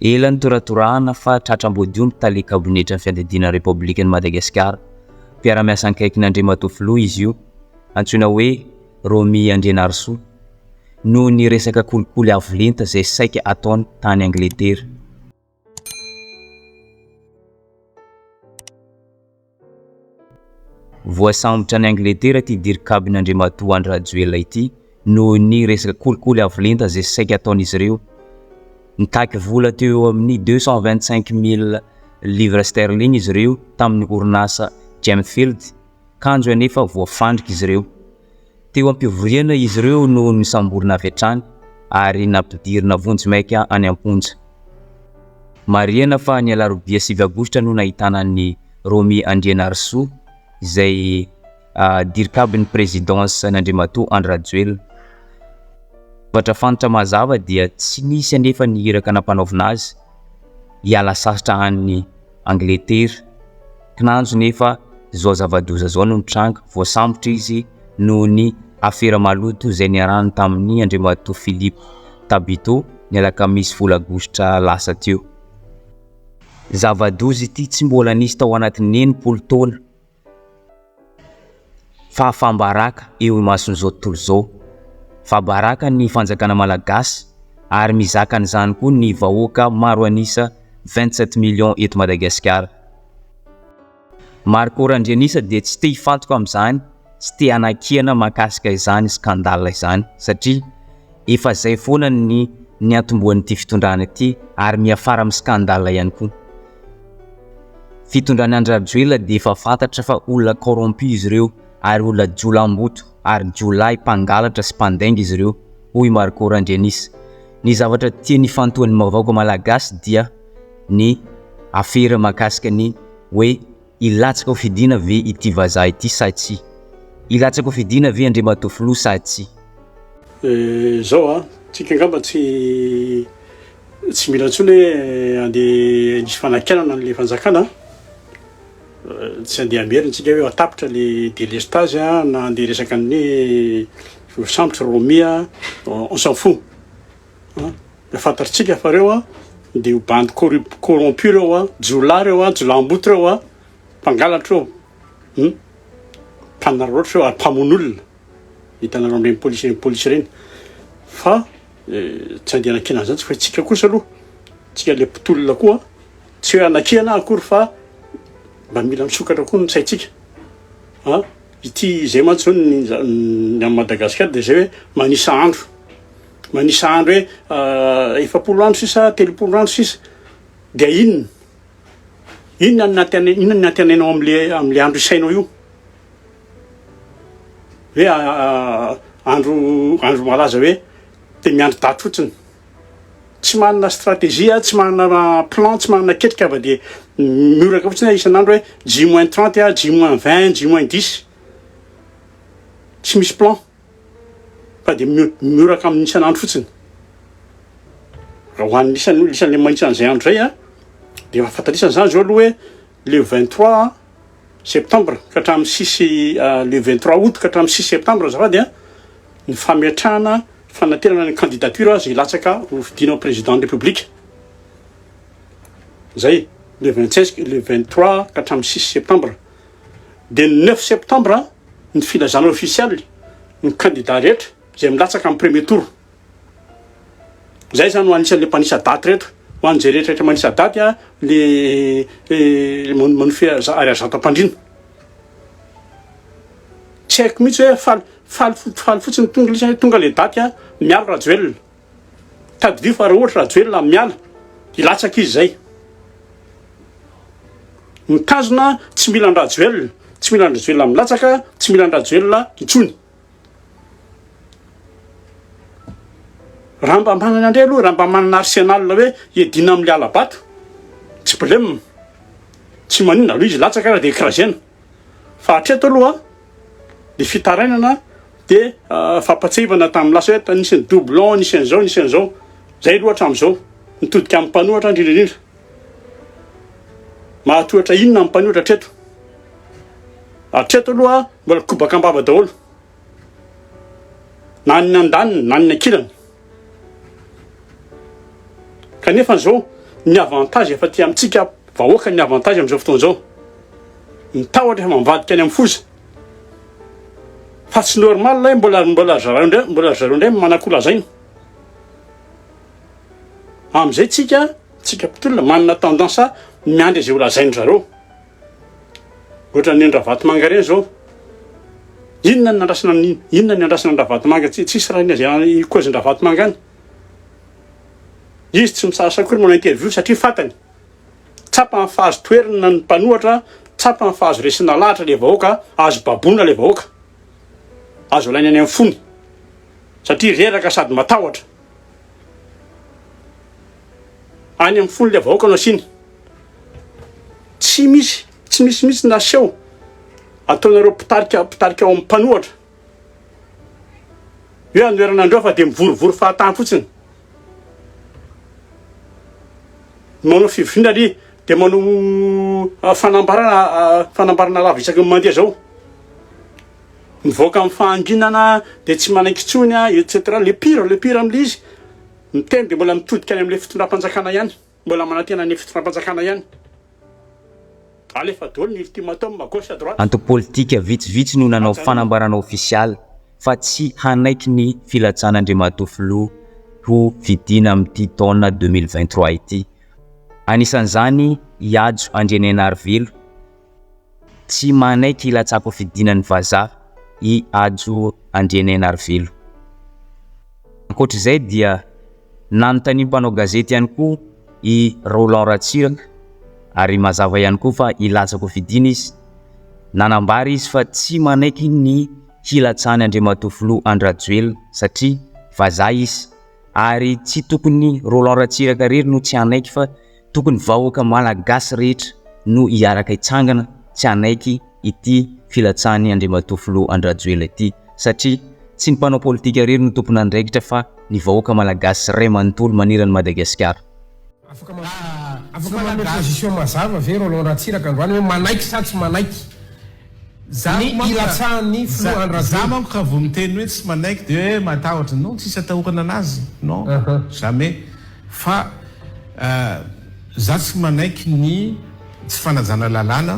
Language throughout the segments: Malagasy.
Ela nitoratorahana fa tratra ambodiomby tale kabinetran'ny fiadidiana ny Repoblikan'i Madagasikara. Mpiara-miasa akaikin'Andriamatoa Filoha izy io, antsoina hoe Romy Andrianarisoa, noho ny resaka kolikoly avo lenta izay saika ataony tany Angletera. Voasambotra any Angletera ity dirikabin' Andriamatoa Andry Rajoelina ity noho ny resaka kolikoly avo lenta izay saika ataon'izy ireo. Nitaky vola teo eo amin'ny 225 mille livres sterling izy ireo tamin'ny orinasa Gemfield, kanjo anefa voafandrika izy ireo. Teo am-pivoriana izy ireo no nosamborina avy hatrany ary nampidirina vonjimaika any am-ponja. Marihana fa ny alarobia 9 aogositra no nahitana an'i Romy Andrianarisoa izay dirikabin'ny présidence an'Andriamatoa Andry Rajoelina. Zavatra fantatra mazava dia tsy nisy anefa ny iraka nampanaovina azy hiala sasatra any Angletera. Kinanjo nefa izao zava-doza izao no nitranga, voasambotra izy noho ny afera maloto izay niarahany tamin'ny Andriamatoa Philippe Tabuteau ny alakamisy folo aogositra lasa teo. Zava-doza ity tsy mbola nisy tao anatin'ny 60 taona. Fahafaham-baraka eo imason'izao tontolo izao. Fa baraka ny fanjakana malagasy ary mizaka an'izany koa ny vahoaka maro an'isa 27 millions eto Madagasikara. Marco Randrianisa dia tsy te hifantoka amin'izany, tsy te hanakiana mahakasika izany scandale izany satria efa zay foana ny niantombohan'ity fitondrana ity ary miafara amin'ny scandale ihany koa. Fitondran'i Andry Rajoelina dia efa fantatra fa olona corrompu izy ireo ary olona jiolahimboto ary jiolahy mpangalatra sy mpandainga izy ireo hoy Marco Randrianisa. Ny zavatra tiany hifantohan'ny vahoaka malagasy dia ny afera mahakasika ny hoe hilatsaka ho fidiana ve ity vazaha ity sa tsia? Hilatsaka ho fidiana ve Andriamatoa Filoha sa tsia? Zao an, tsika angamba tsy tsy mila intsony hoe andeha hisy fanakianana an'le fanjakana an, tsy andeha hamerina tsika hoe tapitra le délestage an, na andeha hiresaka ny voasambotra Romy an, on s'en fout an, fantatritsika fa reo an de ho bandy corrup- corrompu reo an, jiolahy reo an, jiolahimboto reo an, mpangalatra reo, hum, mpanararaotra reo ary mpamono olona. Hitanareo amin'ireny polisy ireny polisy ireny fa tsy andeha hanakiana an'izany fa isika kosa aloha tsika le mpitolona koa tsy hoe hanakiana akory fa mba mila misokatra koa ny saintsika a ity izay mantsy zao ny ny amin'i Madagasikara dia izay hoe manisa andro manisa andro hoe 40 andro sisa 30 andro sisa dia inona inona ny antenaina inona ny antenainao am'le am'le andro isainao io Hoe andro andro malaza hoe de miandry daty fotsiny. Tsy manana stratégie, tsy manana plan, tsy manana ketrika fa de mioraka fotsiny aho isan'andro hoe J moins 30 aho, J moins 20, J moins 10. Tsy misy plan fa de mioraka amin'ny isan'andro fotsiny. Raha ho an'ny isan'ny olona isan'le manisa an'izay andro zay a, de efa fantatr'isany zany zao aloha hoe le 23 septembre ka hatramin'ny six le 23 août ka hatramin'ny six septembre azafady a, ny fametrahana fanaterana ny candidature izay hilatsaka ho fidiana ho président ny république zay le 26 le 23 ka hatramin'ny six septembre de ny 9 septembre ny filazana ofisialy ny candidat rehetra izay milatsaka amin'ny premier tour. Zay zany ho anisan'le mpanisa daty reto, ho an'izay rehetra rehetra manisa daty a, le manofy ariary zato am-pandriana. Tsy haiko mihitsy hoe faly faly faly fotsiny tonga le izy tonga le daty a, miala Rajoelina. Tadidio fa raha ohatra Rajoelina miala, hilatsaka izy zay. Ny tanjona tsy mila an-dRajoelina, tsy mila an-dRajoelina milatsaka, tsy mila an-dRajoelina intsony. Raha mba manana indray aloha, raha mba manana arsenal hoe hiadiana amin'ny hala-bato, tsy problème, tsy maninona, aloha izy latsaka ary dia écraser-na. Fa hatreto aloha ny fitarainana dia fampatsiahivana tamin'ny lasa hoe nisy ny doublon, nisy an'izao, nisy an'izao. Zay aloha hatramin'izao. Mitodika amin'ny mpanohatra indrindra indrindra. Mahatohitra inona ny mpanohitra hatreto? Hatreto aloha mbola kobaka am-bava daholo. Na ny andaniny na ny ankilany. Kanefa izao, Ny avantage efa aty amintsika vahoaka ny avantage amin'izao fotoana izao. Ny tahotra efa mivadika any amin'ny foza. Fa tsy normal hoe mbola mbola zareo indray mbola zareo indray manan-ko lazaina. Amin'izay tsika tsika mpitolona manana tendance miandry izay ho lazain-dry zareo. Ohatran'ny an-dRavatomanga ireny izao. Inona ny nandrasana ny inona ny andrasana an-dRavatomanga tsy tsisy raha ny izay cause-n-dRavatomanga any. Izy tsy misasa akory manao interview satria fantany. Tsapany fa azo toherina ny mpanohatra, tsapany fa azo resina lahatra le vahoaka, azo baboina le vahoaka. Azo alaina any amin'ny fony. Satria reraka sady matahotra. Any amin'ny fony le vahoaka no asiany. Tsy misy, tsy misy mihitsy na seho ataonareo mpitarika mpitarika ao amin'ny mpanohatra. Hoe anoherana andreo fa dia mivorivory fahatany fotsiny. Manao fivoriana ary dia manao fanambarana fanambarana lava isaky ny mandeha zao. Mivoaka amin'ny fahanginana dia tsy manaiky intsony et cetera. Le pire, le pire amin'ilay izy miteny dia mbola mitodika any amin'ilay fitondram-panjakana ihany. Mbola manantena ny fitondram-panjakana ihany. Alefa daholo ny ultimatum à gauche à droite. Antoko politika vitsivitsy no nanao fanambarana ofisialy fa tsy hanaiky ny filatsahan'Andriamatoa Filoha ho fidiana amin'ity taona 2023 ity. Anisan'izany i Hajo Andrianainarivelo. Tsy manaiky hilatsakofidiana ny vazaha i Hajo Andrianainarivelo. Ankoatra izay dia nanontanian'ny mpanao gazety ihany koa i Roland Ratsiraka ary mazava ihany koa fa hilatsa-kofidina izy. Nanambara izy fa tsy manaiky ny hilatsahany Andriamatoa Filoha Andry Rajoelina satria vazaha izy ary tsy tokony Roland Ratsiraka irery no tsy hanaiky fa Tokony vahoaka malagasy rehetra no hiaraka hitsangana tsy hanaiky ity filatsahan'i Andriamatoa Filoha Andry Rajoelina ity satria tsy ny mpanao politika irery no tompon'andraikitra fa ny vahoaka malagasy ray manontolo maneran'i Madagasikara. Afaka afaka manome position mazava ve Roland Ratsiraka androany hoe manaiky sa tsy manaiky ny hilatsahan'ny Filoha Andry Rajoelina? Za manko raha vao miteny hoe tsy manaiky dia hoe matahotra, non tsisy atahorana anazy, non jamais fa Za tsy manaiky ny tsy fanajana lalàna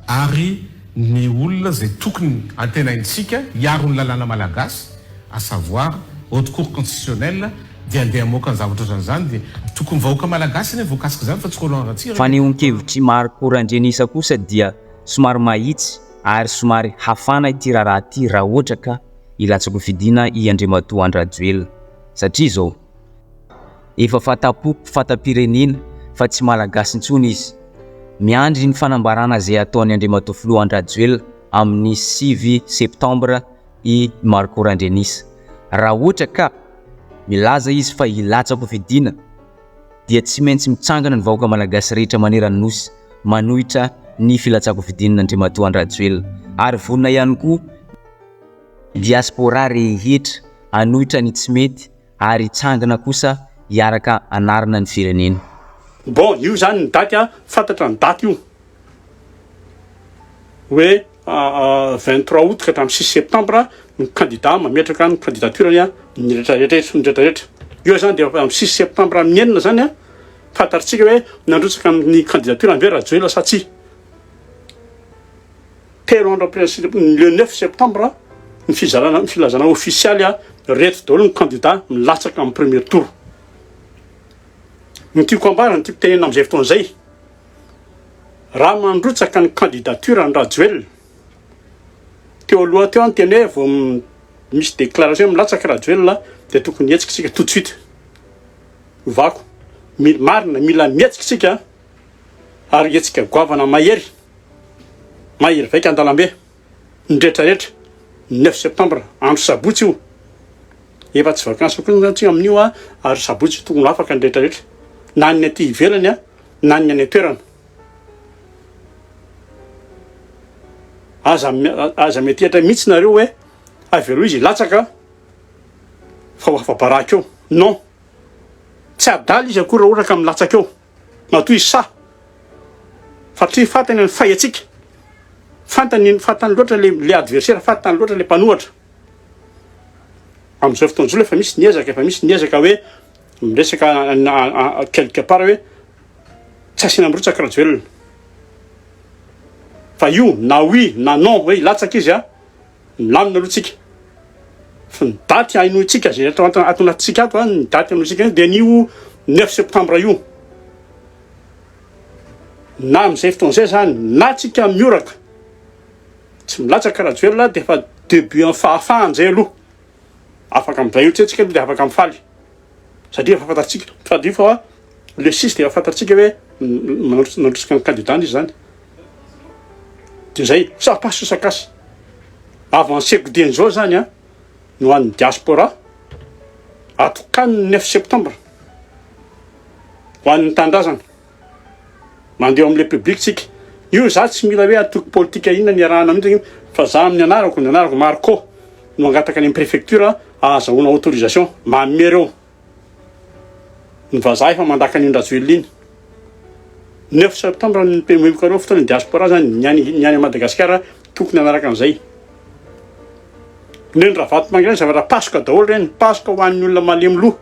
ary ny olona zay tokony antenaintsika hiaro ny lalàna malagasy à savoir haute cour constitutionnelle dia andeha hamoaka ny zavatra ohatran'izany dia tokony vahoaka malagasy anie voakasik'izany fa tsy Roland Ratsiraka e. Fanehoan-kevitr'i Marco Randrianisa kosa dia somary mahitsy ary somary hafana ity raharaha ity raha ohatra ka hilatsa-kofidina i Andriamatoa Andry Rajoelina satria izao Efa fata-poko fata-pirenena fa tsy Malagasy intsony izy. Miandry ny fanambarana izay hataon'i Andriamatoa Filoha Andry Rajoelina amin'ny 9 septambra i Marco Randrianisa. Raha ohatra ka milaza izy fa hilatsa-kofidina dia tsy maintsy mitsangana ny vahoaka Malagasy rehetra maneran'ny Nosy manohitra ny filatsahan-kofidin'Andriamatoa Andry Rajoelina ary vonona ihany koa ny diaspora rehetra hanohitra ny tsy mety ary hitsangana kosa hiaraka hanarina ny firenena. Bon, io zany ny daty a, fantatra ny daty io hoe 23 août ka hatramin'ny 6 septembre ny candidat mametraka ny candidature-ny a, ny retraretra ny retraretra. Io zany dia amin'ny 6 septembre amin'ny enina zany a, fantatritsika hoe nandrotsaka ny candidature-ny ve Rajoelina sa tsia. Telo andro après ny le 9 septembre ny fizarana ny filazana ofisialy a reto daholo ny candidat milatsaka amin'ny premier tour. Ny tiako ambara, ny tiako tenenina amin'izay fotoana izay, raha mandrotsaka ny candidature an'i Rajoelina, teo aloha teo aho niteny hoe vao misy déclaration milatsaka Rajoelina dia tokony hihetsika isika tout de suite. Ovako, marina mila mihetsika isika ary hetsika goavana mahery. Mahery vaika an-dalambe ny retraretra, ny neuf septembre, andro sabotsy io. Efa tsy vakansy koa zany tsika amin'io a, ary sabotsy tokony ho afaka ny retraretra, na ny aty ivelany a, na ny any an-toerana. Aza aza metehatra mihitsy nareo hoe avelao izy hilatsaka fa ho afa-baraka eo. Non! Tsy adala izy akory raha ohatra ka milatsaka eo. Matoa izy sahy. Satria fantany ny fahiantsika. Fantany, fantany loatra le, le adversaire, fantany loatra le mpanohatra. Amin'izao fotoana izao efa misy ny ezaka, efa misy ny ezaka hoe Miresaka quelque part hoe tsy asiana mirotsaka Rajoelina. Fa io na oui na non hoe hilatsaka izy a, milamina aloha tsika. Fa ny daty hainointsika zay ato ato anatintsika ato a, ny daty hainointsika dia ny io neuf septembre io. Na amin'izay fotoana izay zany na tsika mioraka tsy milatsaka Rajoelina dia efa début an'ny fahafahana zay aloha. Afaka miray eo tsika aloha dia afaka mifaly. Satria efa fantatsika, tadidio fa le six dia efa fantatsika hoe nandrotsaka ny candidat izy zany. Dia zay, ça passe ou ça casse. Avanceko dieny zao zany an, no an'ny diaspora, atokany ny neuf septembre ho an'ny tanindrazana. Mandeha ao amin'ilay public tsika. Io za tsy mila hoe antoko politika inona niarahana mihitsy fa za amin'ny anarako, ny anarako Marco no hangataka any amin'ny préfecture ahazahoana autorisation. Manome reo. Ny vazaha efa mandaka an'iny Rajoelina iny. Neuf septembre ny PMU reo fotoana ny diaspora zany ny any ny any Madagasikara tokony hanaraka an'izay. Neny Ravatomanga ireny zavatra pasoka daholo ireny, pasoka ho an'ny olona malemy loha.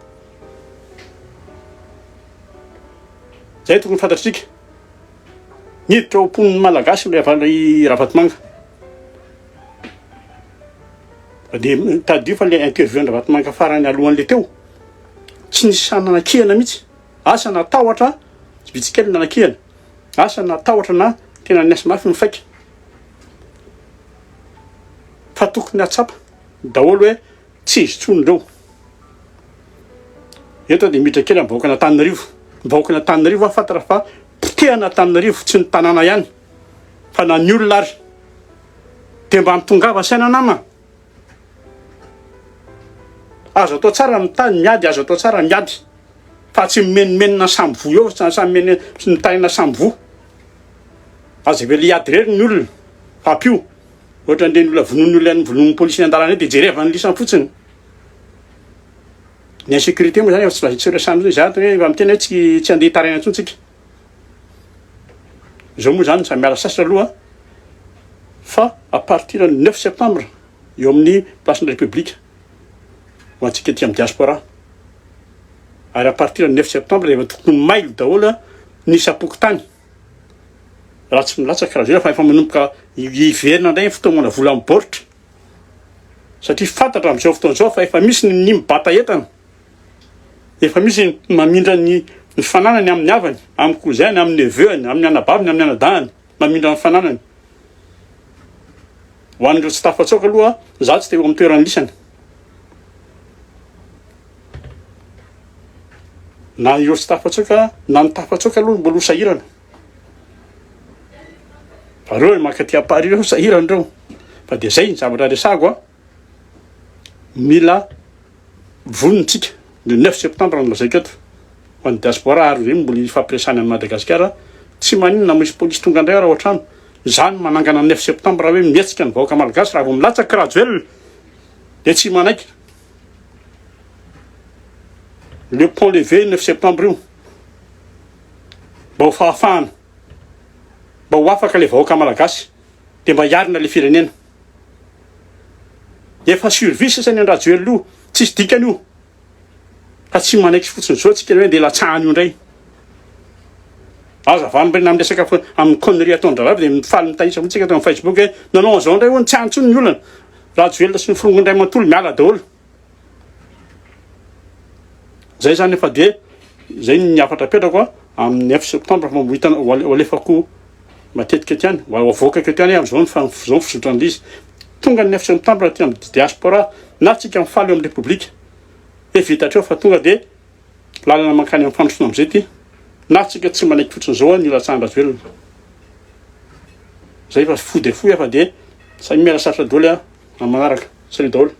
Zay tokony fantatritsika. Niditra ao am-pon'ny Malagasy ilay Ravatomanga. Dia tadidio fa ilay interview an-dRavatomanga farany alohan'ilay teo, tsy nisy sahy nanakihana mihitsy. Asa na tahotra, tsy vitsy kely nanakihana. Asa na tahotra na tena niasa mafy ny faika. Fa tokony hahatsapa daholo hoe tsy izy intsony ireo. Eto dia miditra kely amin'ny vahoakan'Antananarivo. Ny vahoakan'Antananarivo aho fantatra fa potehana Antananarivo, tsy ny tanàna ihany fa na ny olona ary. Dia mba mitongava saina nama. Azo atao tsara ny mitady miady, azo atao tsara miady. Fa tsy mimenomenona samy voa eo, samy mene, mitaina samy voa. Aza avela hiady irery ny olona. Fa ampio. Ohatran'ireny olona vonoin'ny olona vonoin'ny polisy eny an-dalana eny dia jerevany lisany fotsiny. Ny insécurité moa zany efa tsy lazaintsika resahana intsony, za hoe efa miteny hoe tsy tsy andeha hitaraina intsony tsika. Izao moa zany samy miala sasatra aloha fa à partir ny neuf septembre eo amin'ny place de la république ho antsika aty amin'ny diaspora ary à partir ny neuf septembre efa tokony mailo daholo ny isam-pokontany raha tsy milatsaka Rajoelina fa efa manomboka hiverina indray ny fitaomana vola amin'ny baoritra satria fantatra amin'izao fotoana izao fa efa misy ny minia mibata entana, efa misy ny mamindra ny ny fananany amin'ny havany, amin'ny cousin-ny, amin'ny neveu-ny, amin'ny anabaviny, amin'ny anadahiny, mamindra ny fananany. Ho an'ireo tsy tafatsoaka aloha, za tsy te ho amin'ny toeran'ny lisany. Na ireo tsy tafatsoaka, na ny tafatsoaka aloha mbola ho sahirana. Fa reo mankaty à Paris reo sahirana reo. Fa de zay ny zavatra resahako a. Mila vonona tsika le 9 septembre no lazaiko eto. Ho an'ny diaspora ary ve mbola hifampiresahana an'i Madagasikara. Tsy maninona na misy polisy tonga indray ary ao an-trano. Za no manangana 9 septembre hoe mihetsika ny vahoaka malagasy raha vao milatsaka Rajoelina de tsy manaiky. Le pont levé 9 septembre io. Mba ho fahafahana, mba ho afaka le vahoaka malagasy de mba hiarina le firenena. Efa survie sisa ny an-dRajoelina io, tsisy dikany io. Fa tsy manaiky fotsiny zao tsika hoe ndeha latsahana io ndray. Aza vanimbarina amin'ny resaka amin'ny connerie ataon-draharaha dia mifaly mitanisa fotsiny tsika ato amin'ny Facebook hoe nanao an'izao ndray hono tsy any intsony ny olana. Rajoelina sy ny forongony iray manontolo miala daholo. Zay zany efa de zay ny hafatra apetrako a amin'ny neuf septembre fa mbo hitana ho alefako matetika aty ihany ho avoakako eto ihany am'zao ny fa zao ny fizotran'ilay izy. Tonga ny neuf septembre aty amin'ny diaspora na tsika mifaly eo amin'ny repoblika hoe vita hatreo fa tonga de lalana mankany amin'ny fandrosoana am'zay ty na tsika tsy manaiky fotsiny zao ny latsahan-dRajoelina. Zay fa fo de fohy fa de samy miala sarotra daholo a amin'ny manaraka. Salut daholo.